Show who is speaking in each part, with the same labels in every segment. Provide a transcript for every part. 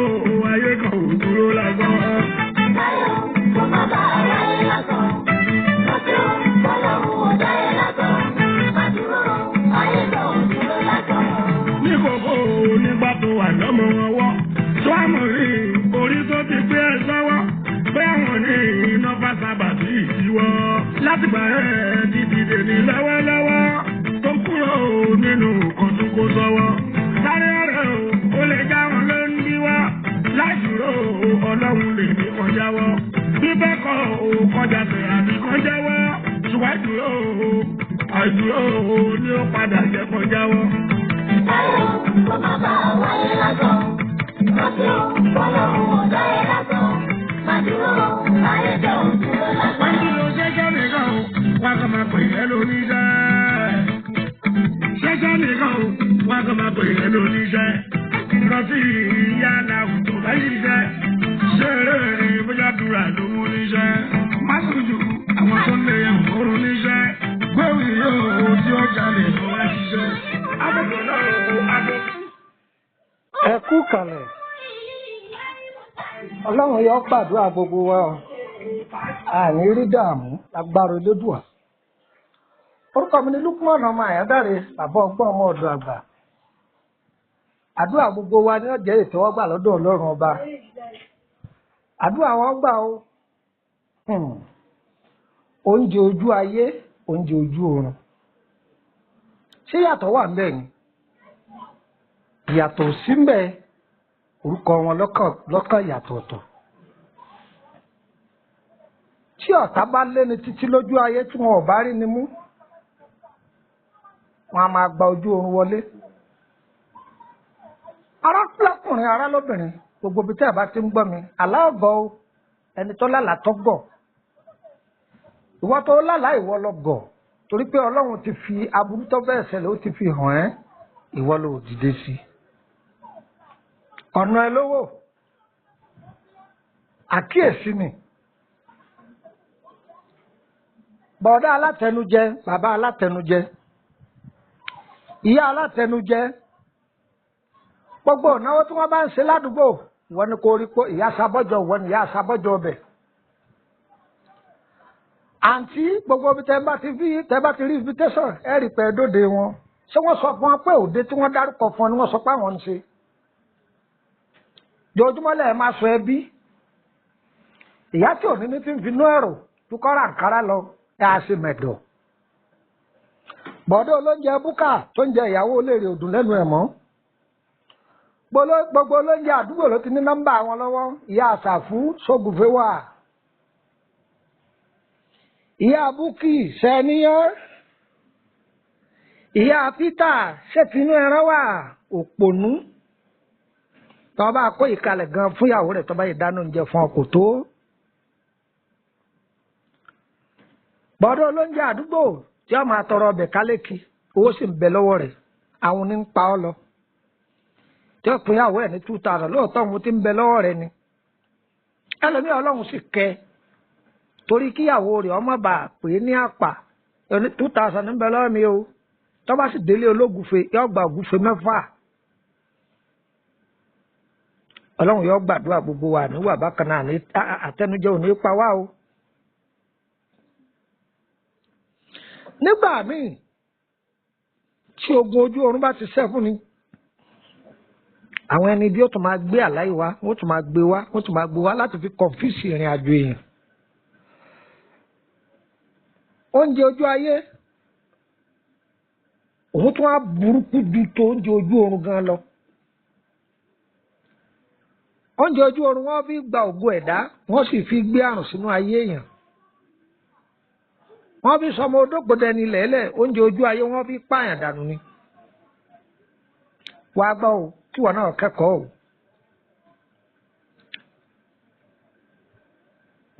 Speaker 1: Ayé kan ò dúró lásán.
Speaker 2: Táyọ̀ kó má bàa wáyé lásán. Rántí o, bọ́lọ́run ò dá ẹ lásán. Má dúró, ayé kan ò dúró lásán.
Speaker 1: Ní kókó nígbà tó wà lọ́mọ ọwọ́. Tó àmọ̀ rí orí tó ti gbé ẹ sọ́wọ́. Pé àwọn ní iná bá sábà bí ìdíwọ́. Látìgbà ẹ̀ ti dìde ní lọ́wọ́lọ́wọ́. Tó kúrò nínú nǹkan tó kó sọ́wọ́. Sáré ọ̀rẹ́ o, ó lè já wọn ló ń díwọ́. Láìsúró ọlọ́run lè ní kọjá wọ́. Bí bẹ́ẹ̀ kọ́ o kọjá tẹ̀ àbí kọjá wọ́. Ṣùgbọ́n ìdúró àìdúró ni ó padà jẹ́ kọjá wọ́.
Speaker 2: Táyọ̀ kó má bàa wáyé lásán. Rántí o, bọ́lọ́run ò dá ẹ lásán. Má dúró, ayé kan ò dúró lásán.
Speaker 1: Wọ́n dúró ṣẹ́ṣẹ́ nìkan o, wọ́n kàn máa pè é lóníṣẹ́. Ṣẹ́ṣẹ́ nìkan o, wọ́n kàn máa pè é lóníṣẹ́. Rántí ìyá làwùn tó bá ṣiṣẹ́. Ṣeré bóyá dúrà ló mú níṣẹ́. Má sùn jù àwọn tó lè òórùn níṣẹ́. Gbéwì yóò tí ó jalè ló wá ṣiṣẹ́. Abẹ́kọ̀ọ́ náà o, abẹ́.
Speaker 3: Ẹ kú kalẹ̀. Ọlọ́run yóò gbàdúrà gbogbo wa o. Àní rí dààmú lágbára Elédùà. Orúkọ mi ni Lukman ọmọ Àyádáre, bàbá ọgbọ́n ọmọ ọ̀dọ̀ àgbà. Àdúrà gbogbo wa ni ó jẹ́ ìtẹ́wọ́gbà lọ́dọ̀ Ọlọ́run ọba. Àdúrà wọn gbà o. Oúnjẹ ojú ayé, oúnjẹ ojú oorun. Ṣé ìyàtọ̀ wà ńbẹ̀ ni? Ìyàtọ̀ ò sí ńbẹ̀, orúkọ wọn lọ́kàn yàtọ̀ ọ̀tọ̀. Tí ọ̀tá bá léni títí lójú ayé tí wọn ò bá rí ni mú, wọn a máa gba ojú oorun wọlé. Arákùnrin, ará lóbìnrin, gbogbo ibi tí a bá ti ń gbọ́ mi, àlá ọ̀gọ́ o, ẹni tó lálàá tó gọ̀. Ìwọ tó lálàá ìwọ lọ gọ̀, torí pé Ọlọ́run ti fi aburú tó bẹ́ẹ̀ ṣẹlẹ̀ ó ti fi hàn ẹ́, ìwọ ló dìde sí. Ọ̀nà ẹ lówó, àkíyèsí ni. Bọ̀dá alátẹnujẹ, bàbá alátẹnujẹ, ìyá alátẹnujẹ, gbogbo ìnáwó tí wọ́n bá ń ṣe ládùúgbò, ìwọ ni kò rí pé ìyá sabọ́jọ, ìwọ ni ìyá sabọ́jọ ọbẹ̀. Àǹtí gbogbo ibi tẹ́ bá ti rí invitation, ẹ rí pé dóde wọn. Ṣé wọ́n sọ fún wọn pé òde tí wọ́n dárúkọ fún ọ ni wọ́n sọ pé àwọn ń ṣe? Jọjúmọ́ lẹ̀ máa sọ ẹbí. Ìyá tí ò ní ní ti ń finú ẹ̀rọ tukọ́ra àǹkárá lọ ẹ̀ á sì mẹ̀dọ̀. Bọ̀dọ̀ olóúnjẹ búkà tó ń jẹ ìyàwó olóèrè òdùn lẹ́nu ẹ̀ mọ́. Gbogbo olóúnjẹ àdúgbò ló ti ní nọ́mbà wọn lọ́wọ́. Ìyá àṣàfú sógùnfé wà. Ìyá búkì sẹ́níyàn. Ìyá Peter ṣètìnú ẹran wà òpònú. Tọ́ bá kó ìkalẹ̀ gan fún ìyàwó rẹ̀ tọ́ bá yìí dáná oúnjẹ fún ọ kò tó. Bọ̀dọ̀ olóúnjẹ àdúgbò tí wọ́n máa tọrọ ọbẹ̀ kálékì, owó sì ń bẹ lọ́wọ́ rẹ̀, àwọn ní ń pa ọ́ lọ. Tí ó pín ìyàwó ẹ̀ ní 2000 lóòótọ́ òun ti ń bẹ lọ́wọ́ rẹ̀ ni. Ẹlòmíì Ọlọ́run sì kẹ́ torí kíyàwó rẹ̀ ọmọ bá pè é ní àpà 2000 ń bẹ lọ́wọ́ mi o. Tọ́ bá sì délé ológùfe yóò gba ògùfe 6. Ọlọ́run yóò gbàdúrà gbogbo wa níwà bákan náà ní àtẹnujẹ ò ní pa wá o. Nígbà míì tí ogun ojú oorun bá ti ṣẹ́ fún ni, àwọn ẹni bí ó tún máa gbé àláì wá, wọ́n tún máa gbé wá, wọ́n tún máa gbé wá láti fi kọ̀ǹfìsì ìrìn àjò èèyàn. Oúnjẹ ojú ayé òun tún á burúkú ju tó oúnjẹ ojú oorun gan lọ. Oúnjẹ ojú oorun wọ́n fi gba ògo ẹ̀dá, wọ́n sì fi gbé àrùn sínú ayé èèyàn. Wọ́n fi sọmọ odógbòdẹni lẹ́lẹ̀, oúnjẹ ojú ayé wọ́n fi pààyàn dànù ni. Wàá gbọ́ o, kí wọn náà kẹ́kọ̀ọ́ o.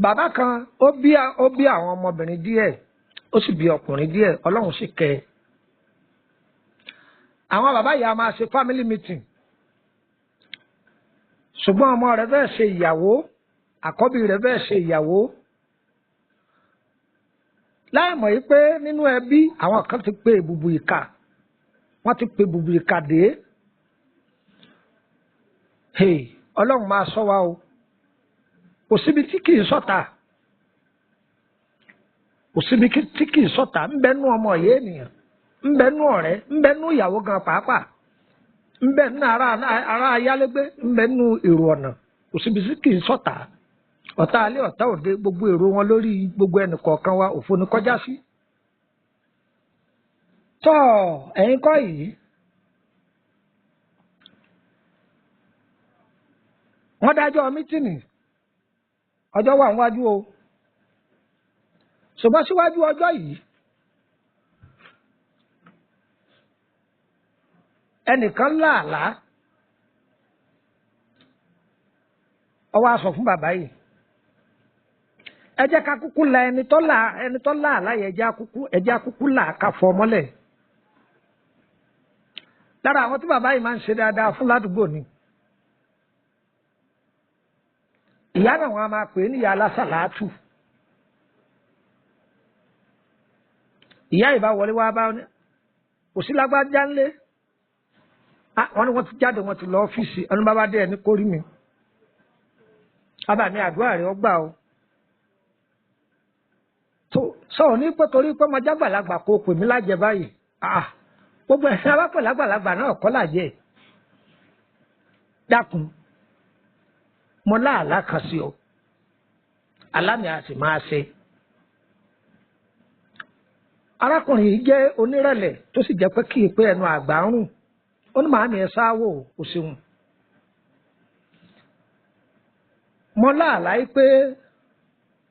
Speaker 3: Bàbá kan ó bí àwọn ọmọbìnrin díẹ̀, ó sì bí ọkùnrin díẹ̀, Ọlọ́run sì kẹ́ ẹ. Àwọn bàbá yìí a máa ṣe family meeting. Ṣùgbọ́n ọmọ rẹ̀ fẹ́ ṣe ìyàwó, àkọ́bí rẹ̀ fẹ́ ṣe ìyàwó. Láì mọ̀ yìí pé nínú ẹbí àwọn kan ti pe ìbùbù ìkà, wọ́n ti pe ìbùbù ìkà dé. Ọlọ́run máa ṣọ́ wa o. Kò síbi tí kì í sọ̀tà, kò síbi tí kì í sọ̀tà. Ń bẹ nú ọmọ ìyá ènìyàn, ń bẹ nú ọ̀rẹ́, ń bẹ nú ìyàwó gan pàápàá, ń bẹ nú ará ayálégbé, ń bẹ nú èrò ọ̀nà. Kò síbi tí kì í sọ̀tà. Ọ̀tá alẹ́, ọ̀tá òde, gbogbo èrò wọn lórí gbogbo ẹnì kọ̀ọ̀kan wa, òfo ni kọjá sí. Tọ́ ẹ̀yin kọ́ yìí, wọ́n dájọ́ mítìnì, ọjọ́ wà níwájú o. Ṣùgbọ́n síwájú ọjọ́ yìí, ẹnìkan láàlá, ó wá sọ fún bàbá yìí, ẹ jẹ́ ká kúkú la ẹni tó là, ẹni tó láàlá yẹn, ẹ jẹ́ kúkú là ká fọ́ mọ́lẹ̀. Lára àwọn tí bàbá yìí máa ń ṣe dáadáa fún ládùúgbò ni ìyá náà, wọn a máa pè é ní ìyá alásàlátù. Ìyá ìbá wọlé wá bá kò sí lágbájá ńlé, wọn ni wọn ti jáde, wọn ti lọ ọ́fíìsì. Ẹnu bàbá dé, ẹni kórìí mi, bàbá mi, àdúrà rẹ ọgbà o. Tó sọ̀rọ̀ ní pé torí pé ọmọdé àgbàlagbà kò pè mí lájẹ báyìí, gbogbo ẹ̀sìn abápẹ̀ lágbàlagbà náà kọ́ làjẹ́. Dákun, mo láàlá kan sí ọ, alámì a sì máa ṣe. Arákùnrin yìí jẹ́ onírẹ̀lẹ̀, tó sì jẹ́ pé kì í pé ẹnu àgbà ń rùn. Ó ní màámi, ẹ sáwò ó ṣeun. Mo láàlá yìí pé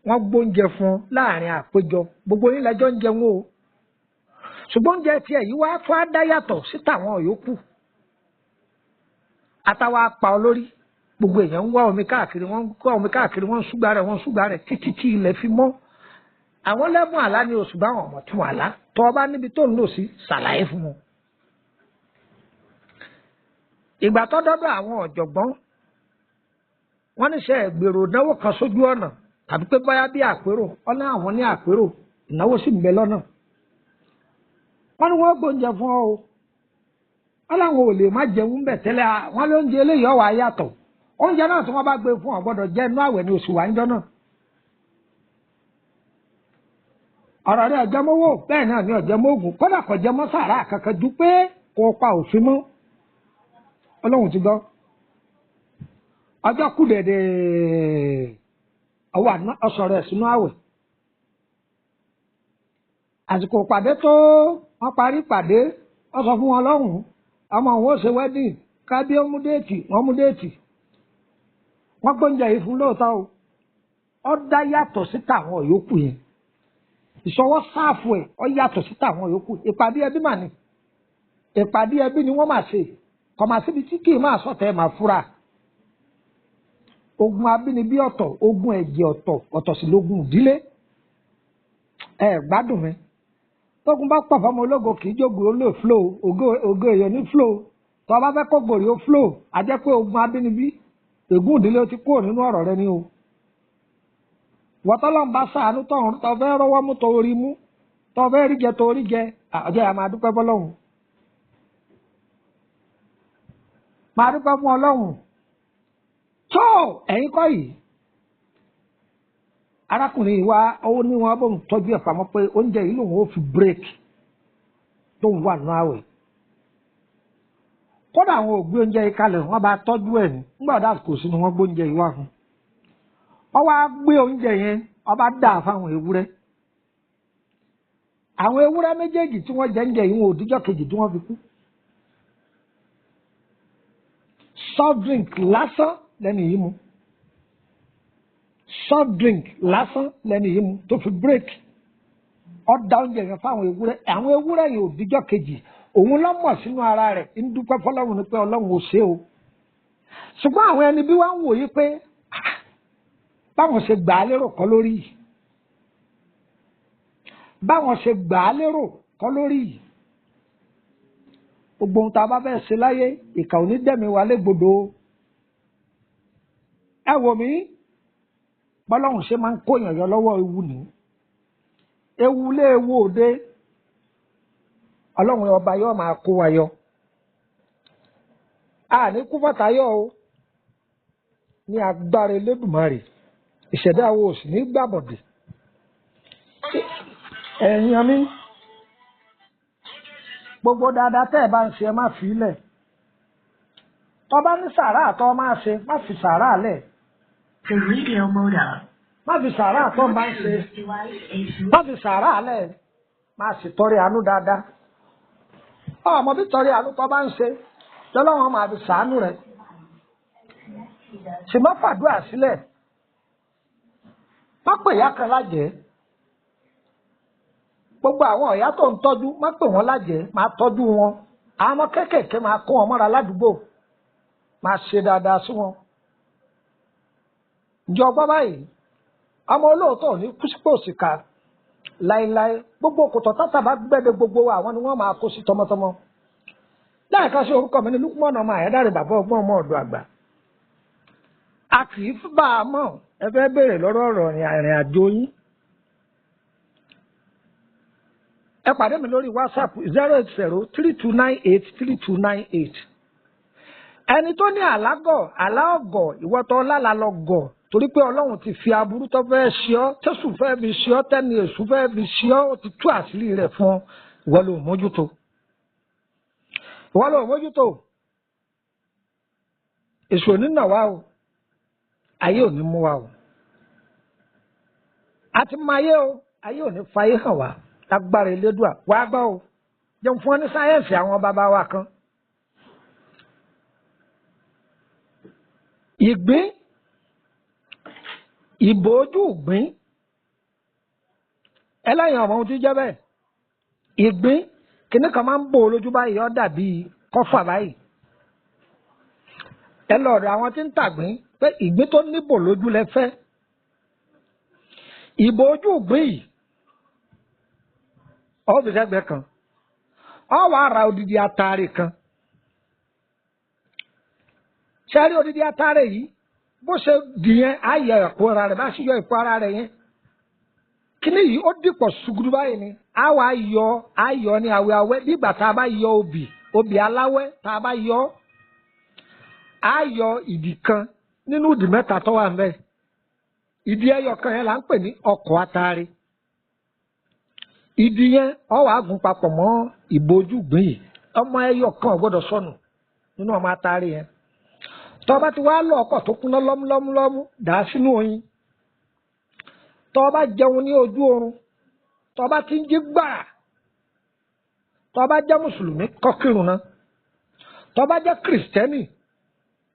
Speaker 3: wọ́n gbóúnjẹ fún ọ láàrin àpéjọ, gbogbo yín lẹ́jọ́ ń jẹun o, ṣùgbọ́n oúnjẹ tiẹ̀ yìí wá tó á dá yàtọ̀ sí tàwọn yòókù. Àtàwọn apá ọ lórí, gbogbo èèyàn ń wá omi káàkiri, wọ́n ń wá omi káàkiri, wọ́n ń ṣúgbà rẹ̀, wọ́n ń ṣúgbà rẹ̀ títí tí ilẹ̀ fi mọ́. Àwọn lẹ́bùn àlá ni oṣù báwọn ọmọ tún àlá tọ́ ọba níbi tó ń lò sí ṣàlàyé fún wọn. Ìgbà tó dọ́dọ̀ àwọn ọ̀jọ̀gbọ́n, wọ́n níṣẹ́ ìgbèrò ìnáwó kan sójú ọ̀nà, tàbí pé báyá bí àpérò ọ̀nà, àwọn ní àpérò ìnáwó sì ń bẹ lọ́nà. Wọ́n ní wọ́n gbóúnjẹ fún ọ o, wọ́n láwọn ò lè má jẹun bẹ̀ tẹ́lẹ̀. Wọ́n lóúnjẹ eléyìí ọ̀wà yàtọ̀. Oúnjẹ náà tí wọ́n bá gbé fún ọ gbọ́dọ̀ jẹ́ inú àwẹ̀ ní oṣù wáńjọ́ náà. Ọ̀rọ̀ rẹ̀ ọ̀jẹ̀ mọ́wọ́ bẹ́ẹ̀ náà ni ọ̀jẹ̀ mọ́ògùn, kódà kò jẹ́ mọ́ sàrà kankan ju pé kò pa òfin mọ́. Ọlọ́run ti gbọ́. Ọjọ́ kù dẹ̀dẹ̀, ọwọ́ ọ̀sọ̀ rẹ̀ sínú àwẹ̀. Àsìkò pàdé tó wọ́n parí pàdé, wọ́n sọ fún wọn lọ́hùn-ún, ọmọ òun ó ṣe wedding, kábí ó mú déètì, wọ́n mú déètì. Wọ́n gbóúnjẹ yìí fún lóòótọ́ o, ó dá yàtọ̀ sí tàwọn yòókù yẹn. Ìṣọwọ́ sáàfù ẹ̀, ó yàtọ̀ sí tàwọn yòókù. Ìpàdé ẹbí mà ní, ìpàdé ẹbí ni wọ́n máa ṣe, kò máa síbi tí kì í máa sọ̀tẹ̀ máa fura. Ogun abínibí ọ̀tọ̀, ogun ẹ̀jẹ̀ ọ̀tọ̀, ọ̀tọ̀ sì lógun ìdílé. Ẹ gbádùn mi. Tógun bá pọ̀ fọmọ ológo, kì í jógun ó lè flow, ògo èèyàn ní flow. Tó o bá fẹ́ kó gòrè ó flow, a jẹ́ pé ogun abínibí, ègún ìdílé ó ti kúrò nínú ọ̀rọ̀ rẹ ni o. Wọ́tọ́lọ́n bá sàánú tọ̀hún, tó fẹ́ rọ́wọ́ mú, tó rí mú, tó fẹ́ rí jẹ, tó rí jẹ, ọjọ́ yà máa dúpẹ́ fọlọ́hún. Máa dúpẹ́ fún Ọlọ́hun. Tó ẹ̀yin kọ́ yìí, arákùnrin yìí wá ó ní wọn bóun tọ́jú ẹ̀ pamọ́ pé oúnjẹ yìí lòun ó fi break tó ń wà nínú àwẹ̀. Kódà àwọn ò gbé oúnjẹ yìí kalẹ̀, wọ́n bá tọ́jú ẹ̀ ní nígbà ọ̀dà kò sí ni wọ́n gbé oúnjẹ yìí wá fún un. Wọ́n wá gbé oúnjẹ yẹn, wọ́n bá dà fáwọn ewúrẹ́. Àwọn ewúrẹ́ méjèèjì tí wọ́n jẹ ń jẹ yìí, wọn ò díjọ́ kejì tí wọ́n fi kú. Soft drink lásán lẹ́nu yìí mu, soft drink lásán lẹ́nu yìí mu tó fi break. Ó dá oúnjẹ yẹn fáwọn ewúrẹ́, àwọn ewúrẹ́ yẹn ò díjọ́ kejì. Òun lọ́mọ̀ sínú ara rẹ̀ ń dúpẹ́ fọlọ́run ni pé Ọlọ́run ò ṣe o. Ṣùgbọ́n àwọn ẹni bí wọ́n ń wòye pé báwọn ṣe gbà á lérò kọ́ lórí yìí, báwọn ṣe gbà á lérò kọ́ lórí yìí. Gbogbo ohun tá a bá fẹ́ ṣe láyé, ìkà ò ní dẹ̀mí wa légbodò. Ẹ wò mí, bọ́lọ́hùn ṣe máa ń kó èèyàn yọ lọ́wọ́ ewu ní ewu lé ewu òde, Ọlọ́run ọba yóò máa kó wa yọ. A ní kú fọ́tà yọ o. ní agbára Elédùmarè. Ìṣẹ̀dá wo ò sì ní gbàbọ̀dè. Ẹ̀yin mi, gbogbo dáadáa tẹ́ ẹ bá ń ṣe, ẹ má fi í lẹ̀. Tọ́ bá ní sàárà tọ́ máa ṣe, má fi sàárà lẹ̀.
Speaker 2: The radio mode of
Speaker 3: Má fi sàárà tọ́ máa ń ṣe,
Speaker 2: Bluetooth device is
Speaker 3: má fi sàárà lẹ̀. Máa sì tọrẹ àánú dáadáa. Ọmọ bí tọrẹ àánú tọ́ bá ń ṣe, lọ́lọ́wọ́n máa fi sàánú rẹ̀. Sì má fàdúrà sílẹ̀. Má pè ìyá kan lájẹ̀ẹ́. Gbogbo àwọn ọ̀yá tó ń tọ́jú, má pè wọ́n lájẹ̀ẹ́, máa tọ́jú wọn. Àwọn ọmọ kéékèèké máa kó wọn mọ́ra ládùúgbò, máa ṣe dáadáa sí wọn. Ǹjẹ́ ọgbọ́n báyìí, ọmọ olóòótọ́ ò ní kú sípò òṣìkà láéláé. Gbogbo kòtò tátà bá gbẹ́dẹ gbogbo wa, àwọn ni wọ́n máa kó sí tọmọtọmọ. Láìka sí orúkọ mi ní Lukman ọmọ Àyádáre, bàbá ọgbọ́n ọmọ ọ̀dọ̀ àgbà. A kì í bá a mọ̀, ẹ fẹ́ béèrè lọ́rọ̀ ọ̀rọ̀ ìrìn àjò yín. Ẹ pàdé mi lórí WhatsApp 08032983298. Ẹni tó ní àlágọ̀, àlá ọ̀gọ̀, ìwọ́tọ̀ ọlálà lọ gọ̀, torí pé Ọlọ́run ti fi aburú tó fẹ́ ṣe ọ́, tẹ́sù fẹ́ fi ṣe ọ́, tẹ́ni èṣù fẹ́ fi ṣe ọ́, ó ti tú àṣírí rẹ̀ fún ọ. Ìwọ ló mójútó. Ìwọ ló mójútó. Èṣù ò ní nà wá o. Ayé ò ní mú wa o. A ti máa yé o. Ayé ò ní fayé hàn wá. Lágbára Elédùà wá gbọ́ o. Jẹun fún ọ ní sáyẹ́ǹsì àwọn bàbá wa kan. Ìgbín, ìbòójú ìgbín, ẹlẹ́yìn ọmọ ohun tí jẹ́ bẹ́ẹ̀. Ìgbín kìnnì kan máa ń bò ó lójú báyìí, ó dàbí kọ́fà báyìí. Ẹ lọ ọ̀dọ̀ àwọn tí ń tàgbín pé ìgbín tó níbò lójú lẹ fẹ́. Ìbòójú ìgbín yìí, ọ́fíìsì ẹgbẹ́ kan, ọ wàá ra odidi atare kan. Sẹ́rí odidi atare yìí, bó ṣe dìyẹn, á yọ ẹ̀kọ́ ara rẹ̀, bá ṣe yọ ẹ̀kọ́ ara rẹ̀ yẹn, kíní yìí ó dìpọ̀ ṣùgùdù báyìí ni, á wàá yọ, á yọ ní awẹ́ awẹ́, bí ìgbà tá a bá yọ obì, obì aláwẹ́ tá a bá yọ, á yọ ìdì kan nínú ìdì mẹ́ta tó wà ńbẹ̀. Ìdì ẹyọ kan yẹn là ń pè ní ọkọ̀ atare. Ìdì yẹn ó wàá gún papọ̀ mọ́ ìbojú ìgbín yìí. Ọmọ ẹyọ kan ò gbọ́dọ̀ sọnù nínú ọmọ atare yẹn. Tó bá ti wá lọ ọkọ̀ tó kúnná lọ́múlọ́múlọ́mú, dà á sínú oyin. Tó bá jẹun ní ojú oorun, tó bá ti ń jí gbàrà, tó bá jẹ́ mùsùlùmí, kọ́ kírun ná. Tó bá jẹ́ kìrìsìtẹ́nì,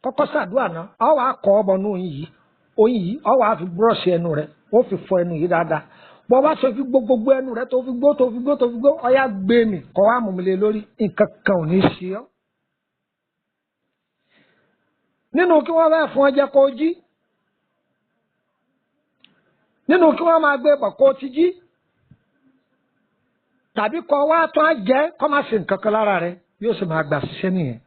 Speaker 3: kọ́kọ́ ṣàdúrà ná. Ó wàá kọ́ ọmọ inú oyin yìí. Oyin yìí ó wàá fi búrọ́ọ̀ṣì ẹnu rẹ̀, ó fi fọ ẹnu yìí dáadáa. Bọ́ bá ṣe fi gbó gbogbo ẹnu rẹ̀, tó fi gbó, tó fi gbó, tó fi gbó, ọyá gbé mi kọ́ wá mú mi lé lórí, nǹkan kan ò ní ṣe ọ́. Nínú kí wọ́n bá fún ọ jẹ kó jí, nínú kí wọ́n máa gbé bọ̀ kó ti jí, tàbí kọ́ wá tó á jẹ́ kó má ṣe nǹkan kan lára rẹ̀, yóò sì máa gbà ṣiṣẹ́ nìyẹn.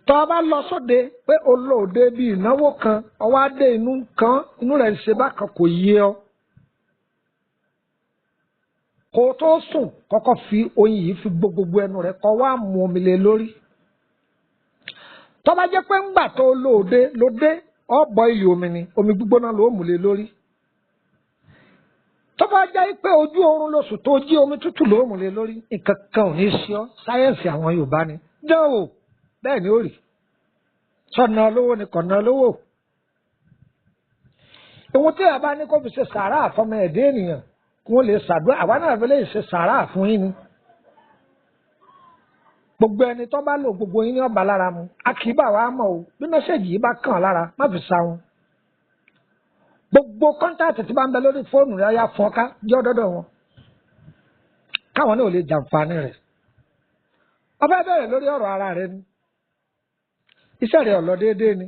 Speaker 3: Tọ́ ọ bá lọ sóde pé olóòde bíi ìnáwó kan, ọwọ́ á dé inú kan, inú rẹ̀ ń ṣe bákan kò yé ọ. Kó o tó sùn, kọ́kọ́ fi oyin yìí fi gbó gbogbo ẹnu rẹ̀, kó wá mu omi lé lórí. Tó bá jẹ́ pé ńgbà tó lóde lóde, ọ bọ iyì omi ni, omi gbígbóná ló mú lé lórí. Tó bá jẹ́ pé ojú oorun lóṣù tó jí, omi tútù ló mú lé lórí, nǹkan kan ò ní ṣe ọ́. Sáyẹ́ǹsì àwọn Yorùbá ni. Dán o, bẹ́ẹ̀ ni ó rí. Sọ̀nà olówó ni kọ̀nà olówó. Ìwọ̀n tí a bá ní kó fi ṣe sàárà fọmọ ẹ̀dẹ́ ènìyàn, kí wọ́n lè ṣàdúrà, àwa náà fi lè ṣe sàárà fún yín ni. Gbogbo ẹni tó bá lò gbogbo yín ní ọba lára mu. A kì í bà wá mọ̀ o. Bí mẹ́sẹ̀gì yìí bá kàn án lára, má fi sa wọn. Gbogbo kọ́ńtàtì tí bá ń bẹ lórí fóònù rẹ̀, ọ̀yà fún ọ ká jẹ́ ọ̀dọ́dọ̀ wọn. Káwọn náà ò lè jàǹfààní rẹ̀. Ọbẹ̀ bẹ̀rẹ̀ lórí ọ̀rọ̀ ara rẹ ni. Iṣẹ́ rẹ̀ ọ̀lọ́ déédéé ni.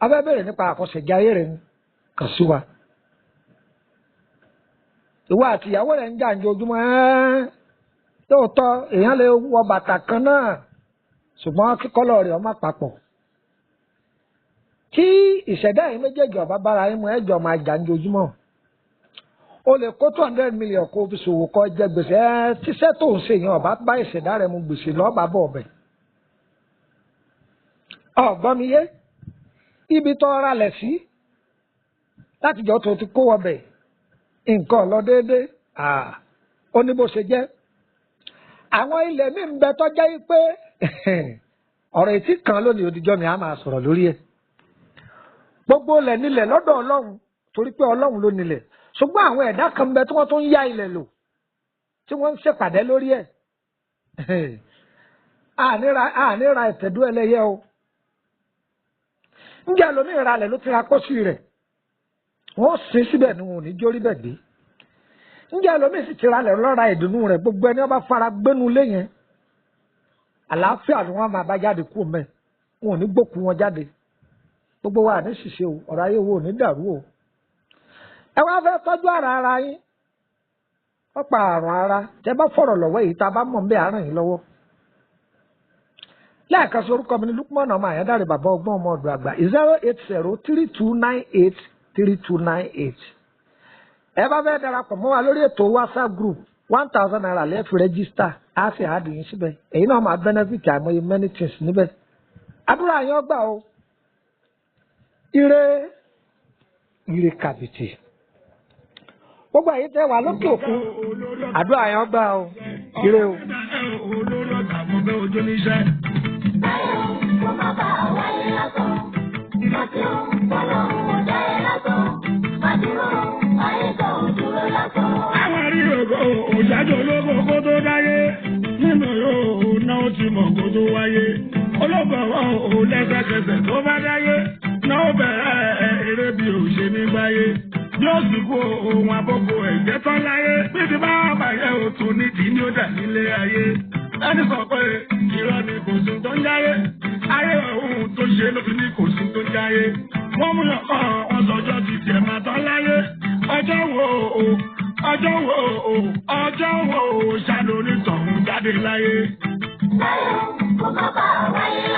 Speaker 3: Ọbẹ̀ bẹ̀rẹ̀ nípa àkọsẹ̀jayé rẹ ni. Kàn sí wa. Ìwọ àti ìyàwó rẹ̀ ń jà ní ojúmọ́ ẹ́ẹ́. Lóòótọ́ èèyàn lè wọ bàtà kan náà, ṣùgbọ́n kíkọ́lọ̀ rẹ̀ ọmọ papọ̀. Tí ìṣẹ̀dá yìí méjèèjì ọba bára yín mu, ẹ̀jọ̀ máa jà ní ojúmọ́. O lè kó 200 million kó fi ṣòwò kó jẹ gbèsè, ẹ́ tíṣẹ́ tó ń ṣe yẹn ọba bá ìṣẹ̀dá rẹ̀ mu, gbèsè lọ́ọ́ bá bọ̀ ọ̀bẹ. Ọ̀gbọ́n mi yé. Ibi tó ra lẹ̀ sí látijọ́ tó ti kó wọbẹ̀ nǹkan lọ déédéé, ó ní bó ṣe jẹ́. Àwọn ilẹ̀ mi ń bẹ tó jẹ́ pé ọ̀rọ̀ etí kan lónìí òdìjọ́ mi á máa sọ̀rọ̀ lórí ẹ̀. Gbogbo ilẹ̀ nílẹ̀ lọ́dọ̀ Ọlọ́run torí pé Ọlọ́run ló nílẹ̀, ṣùgbọ́n àwọn ẹ̀dá kan ń bẹ tí wọ́n tún ń yá ilẹ̀ lò tí wọ́n ń ṣèpàdé lórí ẹ̀. Àníra ìtẹ̀dú ẹlẹ́yẹ o. Ǹjẹ́ ẹlòmíì ra lẹ̀ ló ti ra kóṣì rẹ̀, wọ́n sin síbẹ̀ ni wọn ò ní jórí bẹ̀ gbé. Ǹjẹ́ ẹlòmíì sì ti ra lẹ̀ lọ́ra ìdùnnú rẹ̀, gbogbo ẹni wọ́n bá fara gbénu lé yẹn àlàáfíà ni wọ́n máa bá jáde kú mẹ́, wọn ò ní gbókù wọn jáde. Gbogbo wa ní ṣìṣe o, ọ̀rọ̀ ayé wo ò ní dàrú o. Ẹ wá fẹ́ tọ́jú ara ara yín, wọ́n pa àrùn ara tẹ bá fọ̀rọ̀ lọ́wọ́ èyí tá a bá mọ̀ ń bẹ́ àárọ̀ yín lọ́wọ́. Lẹ́ẹ̀kan sí orúkọ mi ní Lukman ọmọ Àyándàrè bàbá ọgbọ́n ọmọ ọ̀dọ̀ àgbà 08032983298. Ẹ bá fẹ́ darapọ̀ mọ́ wa lórí ètò WhatsApp group, 1000 naira lẹ́ẹ̀fì rẹ́gísítà, á sì àádùn yín síbẹ̀. Èyí náà máa benefit àìmọye many things níbẹ̀. Àdúrà yín ọgbà o. Ire ire kàbìtì. Gbogbo àyè tẹ wà lókè òkun, àdúrà yín ọgbà o. Ire o.
Speaker 1: Olórí ọ̀tà mọ̀ bẹ́ẹ̀ ojú níṣẹ́.
Speaker 2: Báyọ̀ kó má bàa wáyé lásán. Rántí o, bọ́lọ́run ò dá ẹ lásán. Má dúró, ayé kan ò dúró lásán.
Speaker 1: Àwọn rí ògo òjájọ ológo kó tó dáyé. Nínú yóò náà ó ti mọ̀ kó tó wáyé. Ológo ò lẹ́sẹ̀kẹsẹ̀ tó bá dáyé. Náà ó bẹ̀rẹ̀ eré bí ò ṣe ní gbáyé. Yóò sì kú ohun àbókò ẹ̀jẹ̀ tán láyé. Bí ti bá bàyẹ̀ òtún nídìí ní ó dà nílé ayé. Ẹni sọ pé irọ́ ni kò sí tó ń jáyé. Ayé òun tó ṣe ló fi ní kò sí tó ń jáyé. Wọ́n mú yàn kọ́ wọn sọjọ́ ti tiẹ̀ máa tán láyé. Ọjọ́ wo o, ọjọ́ wo o, ọjọ́ wo o, ṣàlórí tọ̀hún jáde láyé.
Speaker 2: Báyọ̀ kó má bàa wáyé lásán.